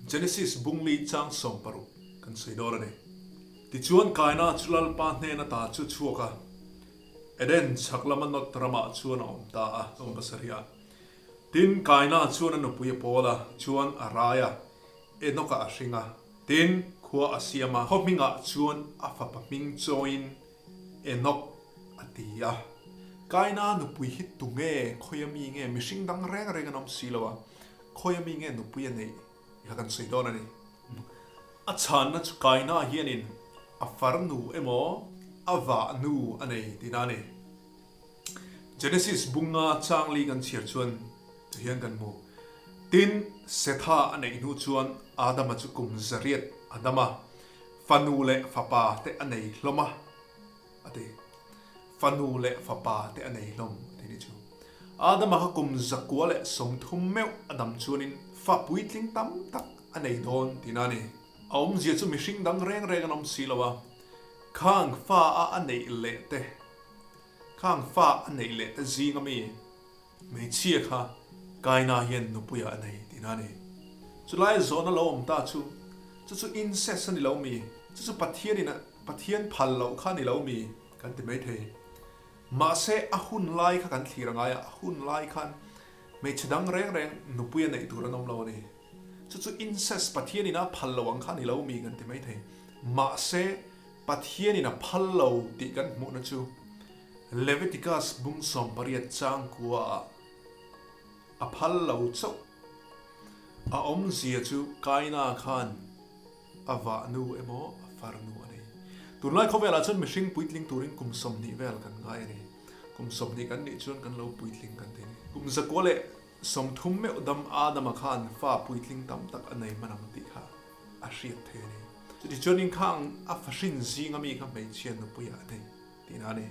Genesis bungli chang 60 kan sawi dawn a ni. Tichuan Kaina chu Lalpa hnen ata chu chhuak a, Eden chhak lama Nod ramah chuan a awm ta a, 70 ah. Tin, Kaina chuan a nupui a pawl a, chuan a rai a, Enoka a hring a. Tin, khua a siam a, khaw hmingah chuan a fapa hming chawiin Enok a ti a. Kaina nupui hi tunge, khawia mi nge, mihring dang reng reng an awm si lo a, khawia mi nge nupui a neih kha kan sawi dawn a ni. A chhanna chu Kaina hianin a farnu emaw a vahnu a nei tihna a ni. Genesis bunga changli kan chhiar chuan ti hian kan hmu. Tin, Setha a neih hnu chuan Adama chu kum zariat a dam a, fanu leh fapa te a nei hlawm a, a ti. Fanu leh fapa te a nei hlawm a ti nih chu. Adama kha kum zakua leh 30 meuh a dam chuanin fa puitling tam tak a nei dawn tihna a ni. A awmzia chu mihring dang reng reng an awm si lo a, khang fa a a neih leh te, khang fa a neih leh te zinga mi hmeichhia kha Kaina hian nupuiah a nei tihna a ni. Chulai zawhna lo awm ta chu, chu chu incest a ni lo mi? Chu chu Pathianin a Pathian phal loh kha a ni lo mi? kan ti maithei. Mahse a hun lai kha kan thlir a ngai a, a hun lai khan hmeichhe dang reng reng nupui a neih tur an awm lo a ni. Chu chu incest Pathianin a phal lo ang kha a ni lo mi kan ti maithei. Mahse Pathianin a phal lo tih kan hmuhna chu Leviticus bung 18 changkua ah a phal lo chauh. A awmzia chu Kaina khan a vahnu emaw a farnu a nei. Tunlai khawvelah chuan mihring puitling turin kum 20 vel kan ngai a ni. Kum 20 kan nih chuan kan lo puitling kan ti a ni. Kum 130 meuh dam Adama khan fa puitling tam tak a nei hman ang tih kha a hriat thei a ni. Chutichuanin khang a fahrin zinga mi kha hmeichhia nupuiah a nei tihna a ni.